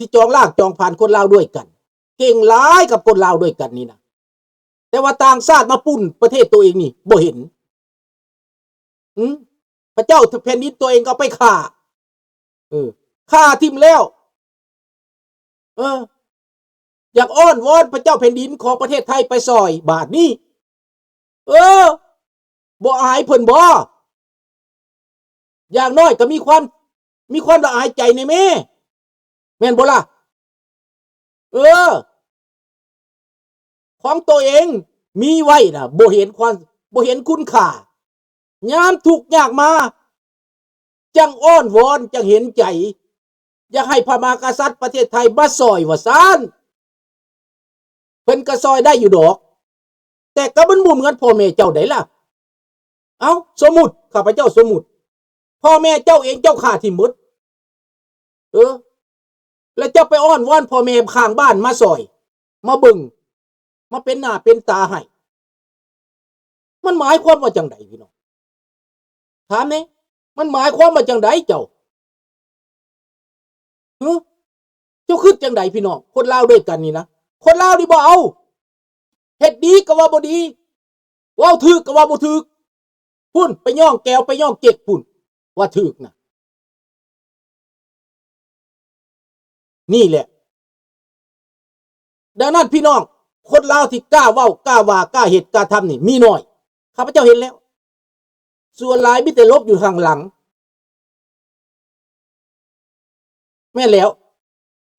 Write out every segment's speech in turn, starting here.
ທີ່ຈອງລ້າງຈອງຜານຄົນລາວດ້ວຍກັນ ເກັ່ງຫຼາຍກັບຄົນລາວດ້ວຍກັນນີ້ນະ ແຕ່ວ່າຕ່າງຊາດມາປຸ້ນປະເທດໂຕເອງນີ້ບໍ່ເຫັນ. ອືມ ພະເຈົ້າແຜ່ນດິນຕົວເອງກໍເອົາໄປຂ້າ ເອີ ຂ້າຖິ້ມແລ້ວ ເອີ ຢາກອ້ອນວອນພະເຈົ້າແຜ່ນດິນຂອງປະເທດໄທໄປຊ່ອຍບາດນີ້ ເອີ ບໍ່ອາຍເພິ່ນບໍ? ຢ່າງໜ້ອຍກໍມີຄວາມ ມີຄວາມລະອາຍໃຈແດ່ແມ້ ແມ່ນບໍ່ລະ? ເອີ ຂອງໂຕເອງມີໄວ້ນະ ບໍ່ເຫັນຄວາມ ບໍ່ເຫັນຄຸນຄ່າ ຍາມທຸກຍາກມາ ຈັ່ງອ້ອນວອນ ຈັ່ງເຫັນໃຈ ຢາກໃຫ້ພະມະຫາກະສັດປະເທດໄທມາຊ່ອຍວ່າຊັ້ນ ເພິ່ນກໍຊ່ອຍໄດ້ຢູ່ດອກ ແຕ່ກໍມັນບໍ່ເໝືອນພໍ່ແມ່ເຈົ້າໃດລະ. ເອົ້າ ສົມມຸດ ຂ້າພະເຈົ້າສົມມຸດ ພໍ່ແມ່ເຈົ້າເອງເຈົ້າຂ້າຖິ້ມໝົດ ເອີ ແລ້ວເຈົ້າໄປອ້ອນວອນພໍ່ແມ່ຂ້າງບ້ານມາຊ່ອຍ ມາເບິ່ງ ມາເປັນໜ້າເປັນຕາໃຫ້ ມັນໝາຍຄວາມວ່າຈັ່ງໃດພີ່ນ້ອງ? ຖາມແດ່ ມັນໝາຍຄວາມວ່າຈັ່ງໃດເຈົ້າ? ຫື? ເຈົ້າຄິດຈັ່ງໃດພີ່ນ້ອງ? ຄົນລາວດ້ວຍກັນນີ້ນະ ຄົນລາວນີ້ບໍ່ເອົາ ເຮັດດີກໍວ່າບໍ່ດີ ເວົ້າຖືກກໍວ່າບໍ່ຖືກ ພຸ້ນ ໄປຍ້ອງແກວ ໄປຍ້ອງເຈັກພຸ້ນ ວ່າຖືກນະ. ນີ້ແຫຼະ ດັ່ງນັ້ນພີ່ນ້ອງ ຄົນລາວທີ່ກ້າເວົ້າ ກ້າວ່າ ກ້າເຮັດ ກ້າທຳນີ້ມີໜ້ອຍ ຂ້າພະເຈົ້າເຫັນແລ້ວ ສ່ວນຫຼາຍມີແຕ່ຫຼົບຢູ່ທາງຫຼັງ. ແມ່ນແລ້ວ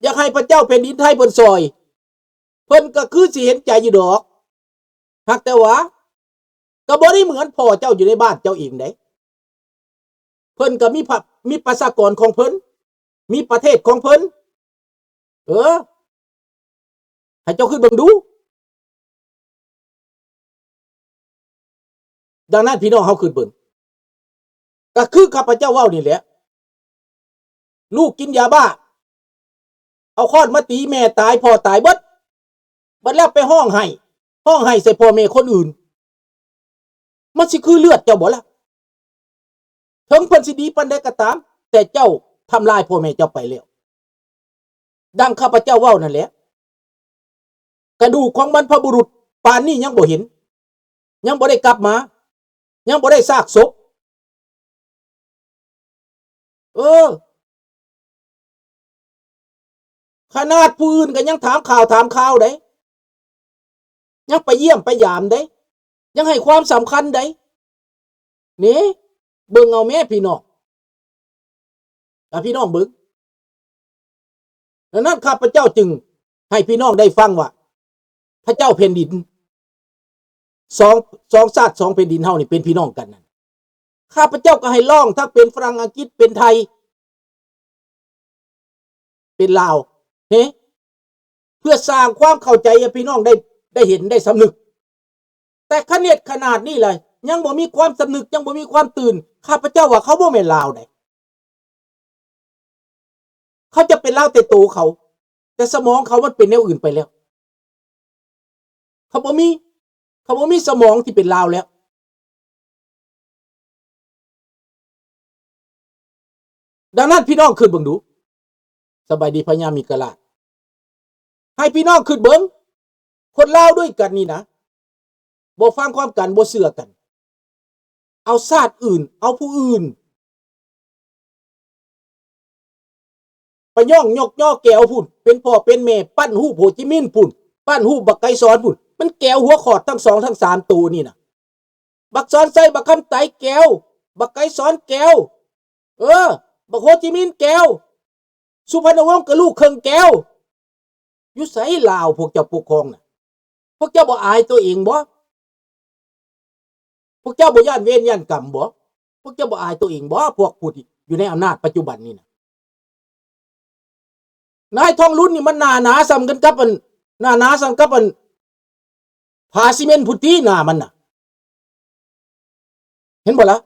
ຢາກໃຫ້ພະເຈົ້າແຜ່ນດິນໄທເພິ່ນຊ່ອຍ ເພິ່ນກໍຄືຊິເຫັນໃຈຢູ່ດອກ ຫາກແຕ່ວ່າ ກໍບໍ່ໄດ້ເໝືອນພໍ່ເຈົ້າຢູ່ໃນບ້ານເຈົ້າເອງໃດ ເພິ່ນກໍມີພະ ມີປະຊາກອນຂອງເພິ່ນ ມີປະເທດຂອງເພິ່ນ ເອີ ໃຫ້ເຈົ້າຄິດເບິ່ງດູ. ດັ່ງນັ້ນພີ່ນ້ອງເຮົາຄິດເບິ່ງ ກໍຄືຂ້າພະເຈົ້າເວົ້ານີ້ແຫຼະ ລູກກິນຢາບ້າ ເອົາຄ້ອນມາຕີແມ່ຕາຍ ພໍ່ຕາຍເບິດ ບັດແລ້ວໄປຮ້ອງໄຫ້ ຮ້ອງໄຫ້ໃສ່ພໍ່ແມ່ຄົນອື່ນ ມັນຊິຄືເລືອດເຈົ້າບໍ່ລະ? ເຖິງເພິ່ນຊິດີປານໃດກໍຕາມ ແຕ່ເຈົ້າທຳລາຍພໍ່ແມ່ເຈົ້າໄປແລ້ວ. ດັ່ງຂ້າພະເຈົ້າເວົ້ານັ້ນແຫຼະ ກະດູກຂອງບັນພະບຸລຸດປານນີ້ຍັງບໍ່ເຫັນ ຍັງບໍ່ໄດ້ກັບມາ ຍັງບໍ່ໄດ້ຊາກສົບ. ເອີ ຂະໜາດຜູ້ອື່ນກໍຍັງຖາມຂ່າວຖາມຄາວໃດ ຍັງໄປຢ້ຽມໄປຢາມໃດ ຍັງໃຫ້ຄວາມສຳຄັນໃດ ນີ້ ເບິ່ງເອົາແມ້ພີ່ນ້ອງ ອາ ພີ່ນ້ອງເບິ່ງ. ດັ່ງນັ້ນ ຂ້າພະເຈົ້າຈຶ່ງໃຫ້ພີ່ນ້ອງໄດ້ຟັງວ່າ ພະເຈົ້າແຜ່ນດິນ ສອງ ສອງຊາດສອງແຜ່ນດິນເຮົານີ້ເປັນພີ່ນ້ອງກັນນັ້ນ ຂ້າພະເຈົ້າກໍໃຫ້ລອງທັງເປັນຝຣັ່ງ ອັງກິດ ເປັນໄທ ເປັນລາວ ເຮ ເພື່ອສ້າງຄວາມເຂົ້າໃຈໃຫ້ພີ່ນ້ອງໄດ້ ໄດ້ເຫັນ ໄດ້ສຳນຶກ. ແຕ່ຂະເໜັດຂະໜາດນີ້ລະ ຍັງບໍ່ມີຄວາມສຳນຶກ ຍັງບໍ່ມີຄວາມຕື່ນ ຂ້າພະເຈົ້າວ່າເຂົາບໍ່ແມ່ນລາວໃດ ເຂົາຈະເປັນລາວແຕ່ໂຕເຂົາ ແຕ່ສະໝອງເຂົາມັນເປັນແນວອື່ນໄປແລ້ວ ເຂົາບໍ່ມີ ເຂົາບໍ່ມີສະໝອງທີ່ເປັນລາວແລ້ວ. ດັ່ງນັ້ນ ພີ່ນ້ອງຄິດເບິ່ງດູ ສະບາຍດີພະຍາມິກະລາດ ໃຫ້ພີ່ນ້ອງຄິດເບິ່ງ ຄົນລາວດ້ວຍກັນນີ້ນະ ບໍ່ຟັງຄວາມກັນ ບໍ່ເຊື່ອກັນ ເອົາຊາດອື່ນ ເອົາຜູ້ອື່ນ ໄປຍ້ອງຍົກຍໍແກວພຸ້ນ ເປັນພໍ່ເປັນແມ່ ປັ້ນຮູບໂຮຈິມິນພຸ້ນ ປັ້ນຮູບບັກໄກສອນພຸ້ນ ມັນແກວຫົວຂອດທັງສອງທັງສາມໂຕນີ້ນະ ບັກສອນໄຊ ບັກຄຳໄຕແກວ ບັກໄກສອນແກວ ເອີ ບັກໂຮຈິມິນແກວ ສຸພັນນະວົງກໍລູກເຄິ່ງແກວ. ຢູ່ໃສລາວພວກເຈົ້າປົກຄອງນະ? ພວກເຈົ້າບໍ່ອາຍໂຕເອງບໍ? ພວກເຈົ້າບໍ່ຢ້ານເວນຢ້ານກຳບໍ? ພວກເຈົ້າບໍ່ອາຍໂຕເອງບໍ? ພວກຜູ້ທີ່ຢູ່ໃນອຳນາດປັດຈຸບັນນີ້ນະ ນາຍທອງລຸນນີ້ມັນໜ້າໜາສ່ຳກັນກັບອັນ ໜ້າໜາສ່ຳກັບອັນ ຝາຊີເມັນພຸ້ນຕິ ໜ້າມັນນະ ເຫັນບໍ່ລະ?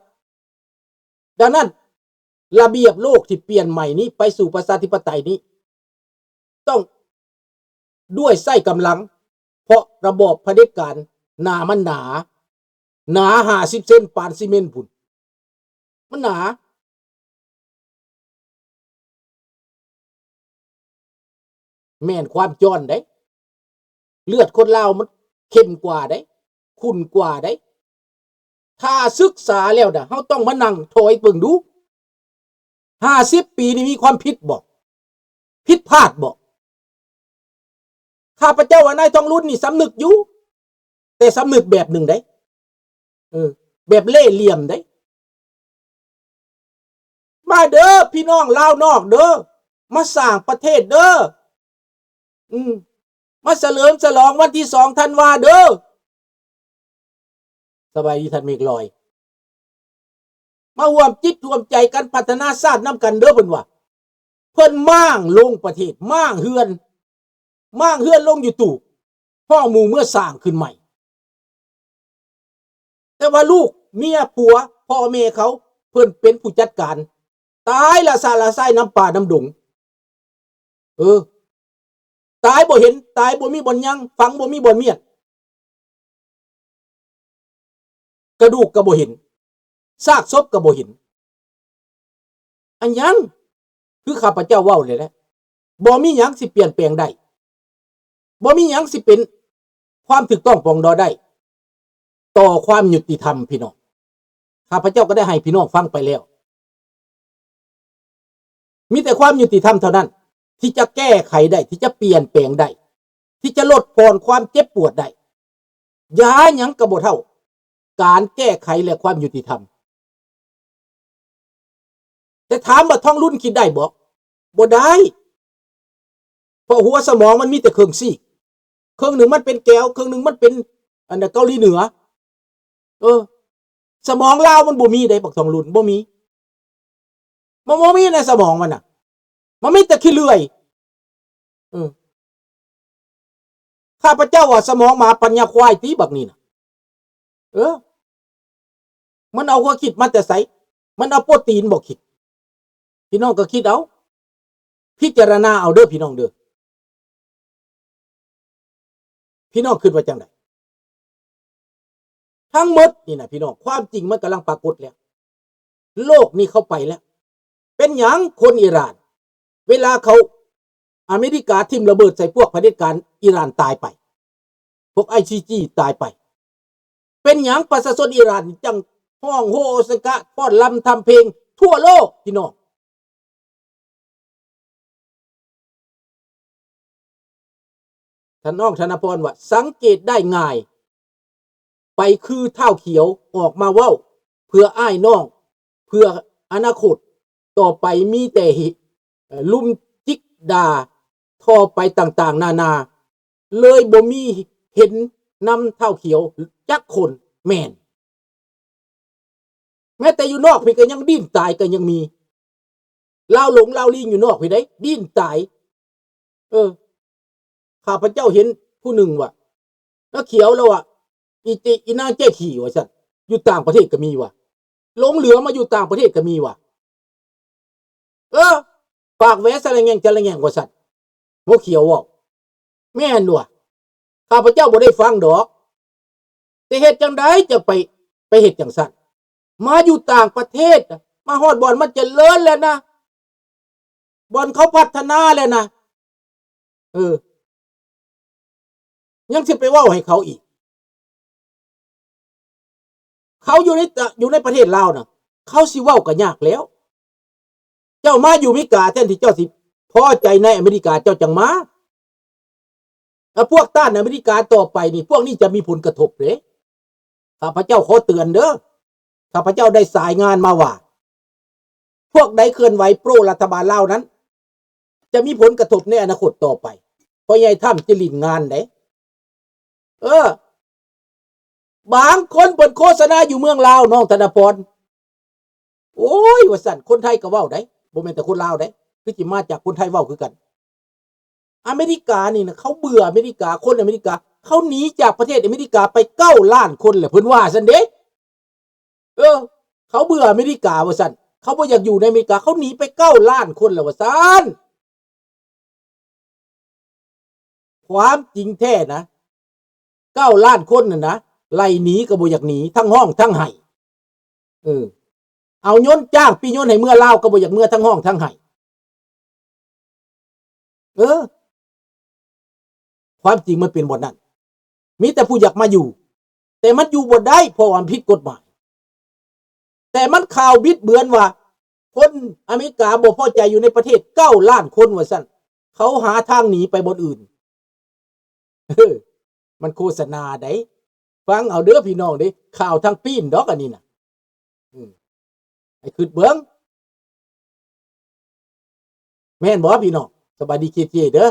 ດັ່ງນັ້ນ ລະບຽບໂລກທີ່ປ່ຽນໃໝ່ນີ້ ໄປສູ່ປະຊາທິປະໄຕນີ້ ຕ້ອງດ້ວຍໃຊ້ກຳລັງ ເພາະລະບອບຜະເດັດການ ໜ້າມັນໜາ ໜາຫ້າສິບເຊັນ ປານຊີເມັນພຸ້ນ ມັນໜາ. ແມ່ນຄວາມຈອນເດ້. ເລືອດຄົນລາວມັນເຂັ້ມກວ່າເດ້ ຂຸ້ນກວ່າເດ້. ຖ້າສຶກສາແລ້ວນະ ເຮົາຕ້ອງມານັ່ງຖອຍເບິ່ງດູ ຫ້າສິບປີນີ້ມີຄວາມຜິດບໍ່? ຜິດພາດບໍ່? ຂ້າພະເຈົ້າວ່ານາຍທອງລຸນນີ້ສຳນຶກຢູ່ ແຕ່ສຳນຶກແບບໜຶ່ງເດ້ ເອີ ແບບເລ່ຫຼ່ຽມເດ້. ມາເດີພີ່ນ້ອງລາວນອກເດີ ມາສ້າງປະເທດເດີ ອືມ ມາສະເຫຼີມສະຫຼອງວັນທີສອງທັນວາເດີ. ສະບາຍດີທ່ານເມກລອຍ. ມາຮ່ວມຈິດຮ່ວມໃຈກັນພັດທະນາຊາດນຳກັນເດີ ເພິ່ນວ່າ. ເພິ່ນມ້າງລົງປະເທດ ມ້າງເຮືອນ ມ້າງເຮືອນລົງຢູ່ຕູບ ຫ້ອງໝູ່ເມືອສ້າງຂຶ້ນໃໝ່. ແຕ່ວ່າລູກເມຍຜົວພໍ່ແມ່ເຂົາ ເພິ່ນເປັນຜູ້ຈັດການ ຕາຍລະສະລະຊາຍນຳປ່ານຳດົງ. ເອີ ຕາຍບໍ່ເຫັນ ຕາຍບໍ່ມີບ່ອນຍັງ ຝັງບໍ່ມີບ່ອນມຽນ ກະດູກກໍບໍ່ເຫັນ ຊາກສົບກໍບໍ່ເຫັນ. ອັນຫຍັງ? ຄືຂ້າພະເຈົ້າເວົ້ານີ້ແຫຼະ ບໍ່ມີຫຍັງຊິປ່ຽນແປງໄດ້ ບໍ່ມີຫຍັງຊິເປັນຄວາມຖືກຕ້ອງປອງດອງໄດ້ ຕໍ່ຄວາມຍຸຕິທຳພີ່ນ້ອງ. ຂ້າພະເຈົ້າກໍໄດ້ໃຫ້ພີ່ນ້ອງຟັງໄປແລ້ວ ມີແຕ່ຄວາມຍຸຕິທຳເທົ່ານັ້ນ ທີ່ຈະແກ້ໄຂໄດ້ ທີ່ຈະປ່ຽນແປງໄດ້ ທີ່ຈະລົດຜ່ອນຄວາມເຈັບປວດໄດ້. ຢາຫຍັງກໍບໍ່ເທົ່າການແກ້ໄຂ ແລະ ຄວາມຍຸຕິທຳ. ແຕ່ຖາມວ່າທອງລຸນຄິດໄດ້ບໍ່? ບໍ່ໄດ້. ເພາະຫົວສະໝອງມັນມີແຕ່ເຄິ່ງຊີກ ເຄິ່ງໜຶ່ງມັນເປັນແກວ ເຄິ່ງໜຶ່ງມັນເປັນອັນເກົາຫຼີເໜືອ. ເອີ ສະໝອງລາວມັນບໍ່ມີເດ້ ບັກທອງລຸນ ບໍ່ມີ. ມັນບໍ່ມີໃນສະໝອງມັນນະ ມັນມີແຕ່ຂີ້ເລື່ອຍ. ເອີ ຂ້າພະເຈົ້າວ່າສະໝອງໝາປັນຍາຄວາຍຕິບັກນີ້ນະ. ເອີ ມັນເອົາຄວາມຄິດມາແຕ່ໃສ? ມັນເອົາໂປຣຕີນບໍ່ຄິດ? ພີ່ນ້ອງກໍຄິດເອົາ ພິຈາລະນາເອົາເດີພີ່ນ້ອງເດີ. ພີ່ນ້ອງຄິດວ່າຈັ່ງໃດ? ທັງໝົດນີ້ນະພີ່ນ້ອງ ຄວາມຈິງມັນກຳລັງປາກົດແລ້ວ. ໂລກນີ້ເຂົ້າໄປແລ້ວ. ເປັນຫຍັງຄົນອີຣານ ເວລາເຂົາ ອາເມລິກາຖິ້ມລະເບີດໃສ່ພວກຜະເດັດການອີຣານຕາຍໄປ ພວກໄອຊີຈີຕາຍໄປ ເປັນຫຍັງປະຊາຊົນອີຣານຈັ່ງຮ້ອງໂຮເຊກະ ຟ້ອນລຳທຳເພງທົ່ວໂລກ ພີ່ນ້ອງ? ທ່ານນ້ອງທະນະພອນວ່າ ສັງເກດໄດ້ງ່າຍ ໄປຄືທ້າວຂຽວອອກມາເວົ້າເພື່ອອ້າຍນ້ອງ ເພື່ອອະນາຄົດຕໍ່ໄປ ມີແຕ່ ເອີ ລຸມຈິກດ່າທໍ່ໄປຕ່າງໆນານາ ເລີຍບໍ່ມີເຫັນນຳທ້າວຂຽວຈັກຄົນ. ແມ່ນ ແມ້ແຕ່ຢູ່ນອກພີ້ກໍຍັງດີ້ນຕາຍກໍຍັງມີ ລາວຫຼົງລາວລີງຢູ່ນອກພີ້ໃດ ດີ້ນຕາຍ. ເອີ ຂ້າພະເຈົ້າເຫັນຜູ້ໜຶ່ງວ່າ ນາຂຽວລາວວ່າ ອີເຈ ອີນາງເຈ້ຂີ້ວ່າຊັ້ນ ຢູ່ຕ່າງປະເທດກໍມີວ່າ ຫຼົງເຫຼືອມາຢູ່ຕ່າງປະເທດກໍມີວ່າ. ເອີ ປາກແຫວສະລະແງງຈະລະແງງວ່າຊັ້ນ ຫົວຂຽວເວົ້າ. ແມ່ນຕົວະ ຂ້າພະເຈົ້າບໍ່ໄດ້ຟັງດອກ ແຕ່ເຮັດຈັ່ງໃດຈັ່ງໄປ ໄປເຮັດຈັ່ງຊັ້ນ? ມາຢູ່ຕ່າງປະເທດ ມາຮອດບ່ອນມັນຈະເລີນແລ້ວນະ ບ່ອນເຂົາພັດທະນາແລ້ວນະ ເອີ ຍັງຊິໄປເວົ້າໃຫ້ເຂົາອີກ. ເຂົາຢູ່ໃນ ຢູ່ໃນປະເທດລາວນະ ເຂົາຊິເວົ້າກໍຍາກແລ້ວ. ເຈົ້າມາຢູ່ອາເມລິກາ ແທນທີ່ເຈົ້າຊິພໍໃຈໃນອາເມລິກາ ເຈົ້າຈັ່ງມາ. ແລະ ພວກຕ້ານອາເມລິກາຕໍ່ໄປນີ້ ພວກນີ້ຈະມີຜົນກະທົບເດ້. ຂ້າພະເຈົ້າຂໍເຕືອນເດີ. ຂ້າພະເຈົ້າໄດ້ສາຍງານມາວ່າ ພວກໃດເຄື່ອນໄຫວໂປຣລັດຖະບານລາວນັ້ນ ຈະມີຜົນກະທົບໃນອະນາຄົດຕໍ່ໄປ. ພໍ່ໃຫຍ່ທຳຈະຫຼິ້ນງານເດ້. ເອີ ບາງຄົນເພິ່ນໂຄສະນາຢູ່ເມືອງລາວ ນ້ອງທະນະພອນ. ໂອ້ຍ ວ່າຊັ້ນ ຄົນໄທກໍເວົ້າໄດ໋ ບໍ່ແມ່ນແຕ່ຄົນລາວໄດ໋ ຄືຊິມາຈາກຄົນໄທເວົ້າຄືກັນ. ອາເມລິການີ້ນະ ເຂົາເບື່ອອາເມລິກາ ຄົນອາເມລິກາ ເຂົາໜີຈາກປະເທດອາເມລິກາໄປເກົ້າລ້ານຄົນແລ້ວ ເພິ່ນວ່າຊັ້ນເດ້. ເອີ ເຂົາເບື່ອອາເມລິກາວ່າຊັ້ນ ເຂົາບໍ່ຢາກຢູ່ໃນອາເມລິກາ ເຂົາໜີໄປເກົ້າລ້ານຄົນແລ້ວວ່າຊັ້ນ. ຄວາມຈິງແທ້ນະ ເກົ້າລ້ານຄົນນັ້ນນະ ໄລ່ໜີກໍບໍ່ຢາກໜີ ທັງຮ້ອງທັງໄຫ້. ເອີ ເອົາຍົນຈ້າງປີ້ຍົນໃຫ້ເມືອລາວກໍບໍ່ຢາກເມືອ ທັງຮ້ອງທັງໄຫ້. ເອີ ຄວາມຈິງມັນເປັນບໍ່ນັ້ນ. ມີແຕ່ຜູ້ຢາກມາຢູ່ ແຕ່ມັນຢູ່ບໍ່ໄດ້ ເພາະວ່າມັນຜິດກົດໝາຍ. ແຕ່ມັນຂ່າວບິດເບືອນວ່າ ຄົນອາເມລິກາບໍ່ພໍໃຈຢູ່ໃນປະເທດເກົ້າລ້ານຄົນວ່າຊັ້ນ, ເຂົາຫາທາງໜີໄປບ່ອນອື່ນ. ເອີ ມັນໂຄສະນາໃດ໋. ຟັງເອົາເດີພີ່ນ້ອງເດ້, ຂ່າວທາງປີ້ນດອກອັນນີ້ນະ. ອືມ ໃຫ້ຄິດເບິ່ງ ແມ່ນບໍ່ພີ່ນ້ອງ? ສະບາຍດີເຄເຈເດີ.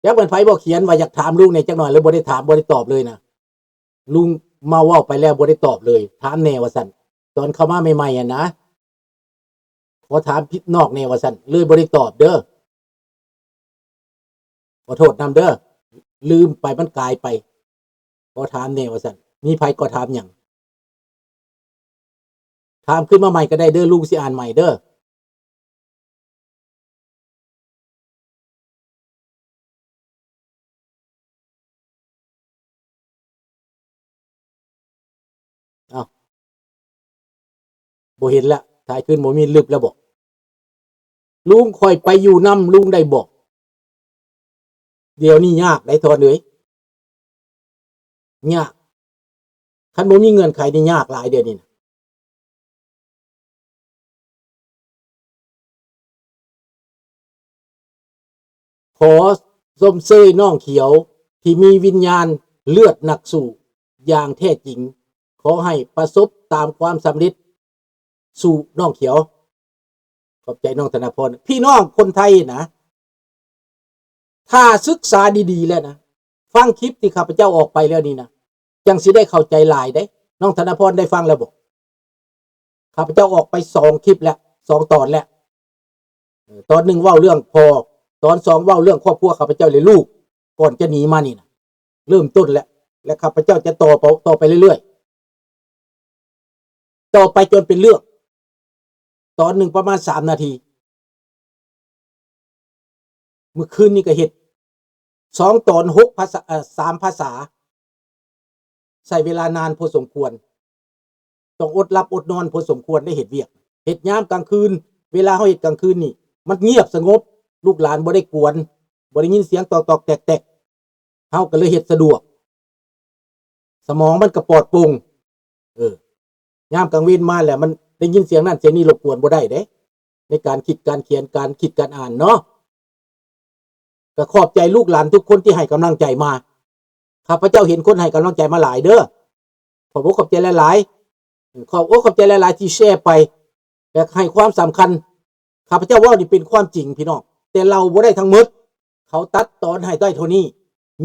ຈັກແມ່ນໃຜບໍ່ຂຽນວ່າຢາກຖາມລຸງແດ່ຈັກໜ່ອຍ ແລ້ວບໍ່ໄດ້ຖາມ ບໍ່ໄດ້ຕອບເລີຍນະ. ລຸງມາເວົ້າໄປແລ້ວບໍ່ໄດ້ຕອບເລີຍ, ຖາມແດ່ວ່າຊັ້ນ. ຕອນເຂົ້າມາໃໝ່ໆຫັ້ນນະ ຂໍຖາມພິດນອກແດ່ວ່າຊັ້ນ, ເລີຍບໍ່ໄດ້ຕອບເດີ. ຂໍໂທດນຳເດີ, ລືມໄປ ມັນກາຍໄປ. ຂໍຖາມແດ່ວ່າຊັ້ນ. ມີໃຜກໍຖາມຫຍັງ? ຖາມຂຶ້ນມາໃໝ່ກໍໄດ້ເດີ, ລຸງຊິອ່ານໃໝ່ເດີ. ເອົ້າ ບໍ່ເຫັນລະ, ຖ່າຍຄືນບໍ່ມີລຶບແລ້ວບໍ? ລຸງຂ້ອຍໄປຢູ່ນຳລຸງໄດ້ບໍ? ດຽວນີ້ຍາກໄດ໋ ທອນເອີຍ, ຍາກ. ຄັນບໍ່ມີເງື່ອນໄຂນີ້ຍາກຫຼາຍດຽວນີ້ນະ. ຂໍຊົມເຊີຍນ້ອງຂຽວທີ່ມີວິນຍານເລືອດນັກສູ້ຢ່າງແທ້ຈິງ. ຂໍໃຫ້ປະສົບຕາມຄວາມສຳເລັດ. ສູ້ນ້ອງຂຽວ. ຂອບໃຈນ້ອງທະນະພອນ. ພີ່ນ້ອງຄົນໄທນະ ຖ້າສຶກສາດີໆແລ້ວນະ, ຟັງຄລິບທີ່ຂ້າພະເຈົ້າອອກໄປແລ້ວນີ້ນະ, ຈັ່ງຊິໄດ້ເຂົ້າໃຈຫຼາຍເດ້. ນ້ອງທະນະພອນໄດ້ຟັງແລ້ວບໍ່? ຂ້າພະເຈົ້າອອກໄປສອງຄລິບແລ້ວ, ສອງຕອນແລ້ວ. ເອີ ຕອນໜຶ່ງເວົ້າເລື່ອງພໍ່, ຕອນສອງເວົ້າເລື່ອງຄອບຄົວຂ້າພະເຈົ້າ ແລະ ລູກ ກ່ອນຈະໜີມານີ້ນະ. ເລີ່ມຕົ້ນແລ້ວ ແລະ ຂ້າພະເຈົ້າຈະຕໍ່ໄປ, ຕໍ່ໄປເລື້ອຍໆ. ຕໍ່ໄປຈົນເປັນເລື່ອງ. ຕອນໜຶ່ງປະມານສາມນາທີ. ມື້ຄືນນີ້ກໍເຮັດສອງຕອນ ຫົກພາສາ, ເອີ ສາມພາສາ. ໃຊ້ເວລານານພໍສົມຄວນ. ຕ້ອງອົດຫຼັບອົດນອນພໍສົມຄວນໄດ້ເຮັດວຽກ. ເຮັດຍາມກາງຄືນ, ເວລາເຮົາເຮັດກາງຄືນນີ້ ມັນງຽບສະຫງົບ, ລູກຫຼານບໍ່ໄດ້ກວນ, ບໍ່ໄດ້ຍິນສຽງຕອກໆແຕກໆ. ເຮົາກໍເລີຍເຮັດສະດວກ. ສະໝອງມັນກໍປອດໂປ່ງ. ເອີ ຍາມກາງເວັນມາແລ້ວ ມັນໄດ້ຍິນສຽງນັ້ນສຽງນີ້ ລົບກວນບໍ່ໄດ້ເດ້ ໃນການຄິດການຂຽນ ການຄິດການອ່ານເນາະ. ກໍຂອບໃຈລູກຫຼານທຸກຄົນທີ່ໃຫ້ກຳລັງໃຈມາ. ຂ້າພະເຈົ້າເຫັນຄົນໃຫ້ກຳລັງໃຈມາຫຼາຍເດີ. ຂອບອົກຂອບໃຈຫຼາຍໆ. ຂອບອົກຂອບໃຈຫຼາຍໆທີ່ແຊໄປ ແລະ ໃຫ້ຄວາມສຳຄັນ. ຂ້າພະເຈົ້າເວົ້ານີ້ເປັນຄວາມຈິງພີ່ນ້ອງ, ແຕ່ເລົ່າບໍ່ໄດ້ທັງໝົດ. ເຂົາຕັດຕອນໃຫ້ໄດ້ເທົ່ານີ້,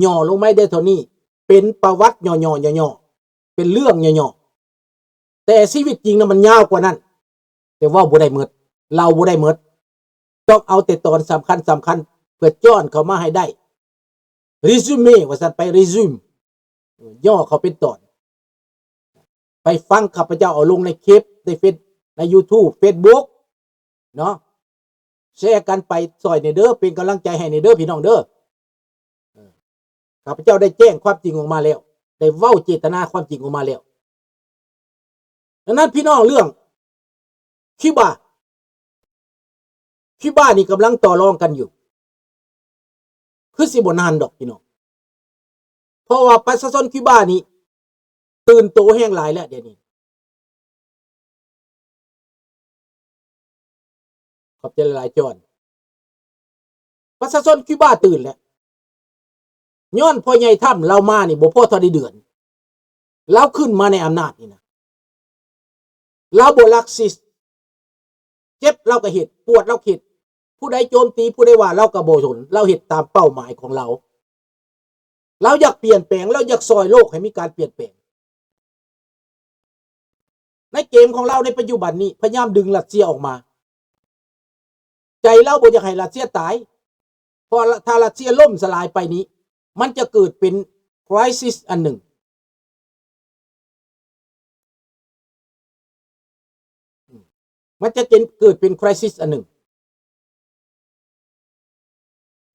ຫຍໍ້ລົງໄມ້ໄດ້ເທົ່ານີ້, ເປັນປະຫວັດຫຍໍ້ໆ ຫຍໍ້ໆ, ເປັນເລື່ອງຫຍໍ້ໆ. ແຕ່ຊີວິດຈິງນະມັນຍາວກວ່ານັ້ນ, ແຕ່ເວົ້າບໍ່ໄດ້ໝົດ, ເລົ່າບໍ່ໄດ້ໝົດ. ຕ້ອງເອົາແຕ່ຕອນສຳຄັນໆ ເພື່ອຈ້ອນເຂົ້າມາໃຫ້ໄດ້. Resume ວ່າຊັ້ນໄປ, resume ຫຍໍ້ເຂົ້າເປັນຕອນ. ໄປຟັງຂ້າພະເຈົ້າເອົາລົງໃນຄລິບ ໃນເຟສ, ໃນ YouTube Facebook ເນາະ. ແຊກັນໄປຊ່ອຍແດ່ເດີ, ເປັນກຳລັງໃຈໃຫ້ແດ່ເດີ ພີ່ນ້ອງເດີ. ເອີ ຂ້າພະເຈົ້າໄດ້ແຈ້ງຄວາມຈິງອອກມາແລ້ວ, ໄດ້ເວົ້າເຈດຕະນາຄວາມຈິງອອກມາແລ້ວ. ດັ່ງນັ້ນ ພີ່ນ້ອງ, ເລື່ອງຄິວບາ, ຄິວບານີ້ກຳລັງຕໍ່ລອງກັນຢູ່, ຄືຊິບໍ່ນານດອກ ພີ່ນ້ອງ, ເພາະວ່າປະຊາຊົນຄິວບານີ້ຕື່ນໂຕແຮງຫຼາຍແລ້ວດຽວນີ້. ຂອບໃຈຫຼາຍໆ ຈອນ. ປະຊາຊົນຄິວບາຕື່ນແລ້ວ, ຍ້ອນພໍ່ໃຫຍ່ທຳລາວມານີ້ບໍ່ພໍເທົ່າໃດເດືອນ, ລາວຂຶ້ນມາໃນອຳນາດນີ້ນະ, ລາວບໍ່ລັກສິດ, ເຈັບລາວກໍເຮັດ, ປວດລາວເຮັດ, ຜູ້ໃດໂຈມຕີ, ຜູ້ໃດວ່າລາວກໍບໍ່ສົນ, ລາວເຮັດຕາມເປົ້າໝາຍຂອງລາວ. ລາວຢາກປ່ຽນແປງ, ລາວຢາກຊ່ອຍໂລກໃຫ້ມີການປ່ຽນແປງ. ໃນເກມຂອງລາວໃນປັດຈຸບັນນີ້ ພະຍາຍາມດຶງຣັດເຊຍອອກມາ. ໃຈລາວບໍ່ຢາກໃຫ້ຣັດເຊຍຕາຍ, ເພາະຖ້າຣັດເຊຍລົ້ມສະຫຼາຍໄປນີ້ ມັນຈະເກີດເປັນ crisis ອັນໜຶ່ງ. ມັນຈະເປັນ, ເກີດເປັນ crisis ອັນໜຶ່ງ.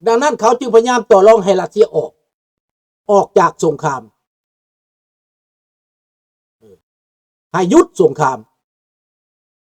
ດັ່ງນັ້ນເຂົາຈຶ່ງພະຍາຍາມຕໍ່ລອງໃຫ້ຣັດເຊຍອອກ, ອອກຈາກສົງຄາມ, ໃຫ້ຢຸດສົງຄາມ.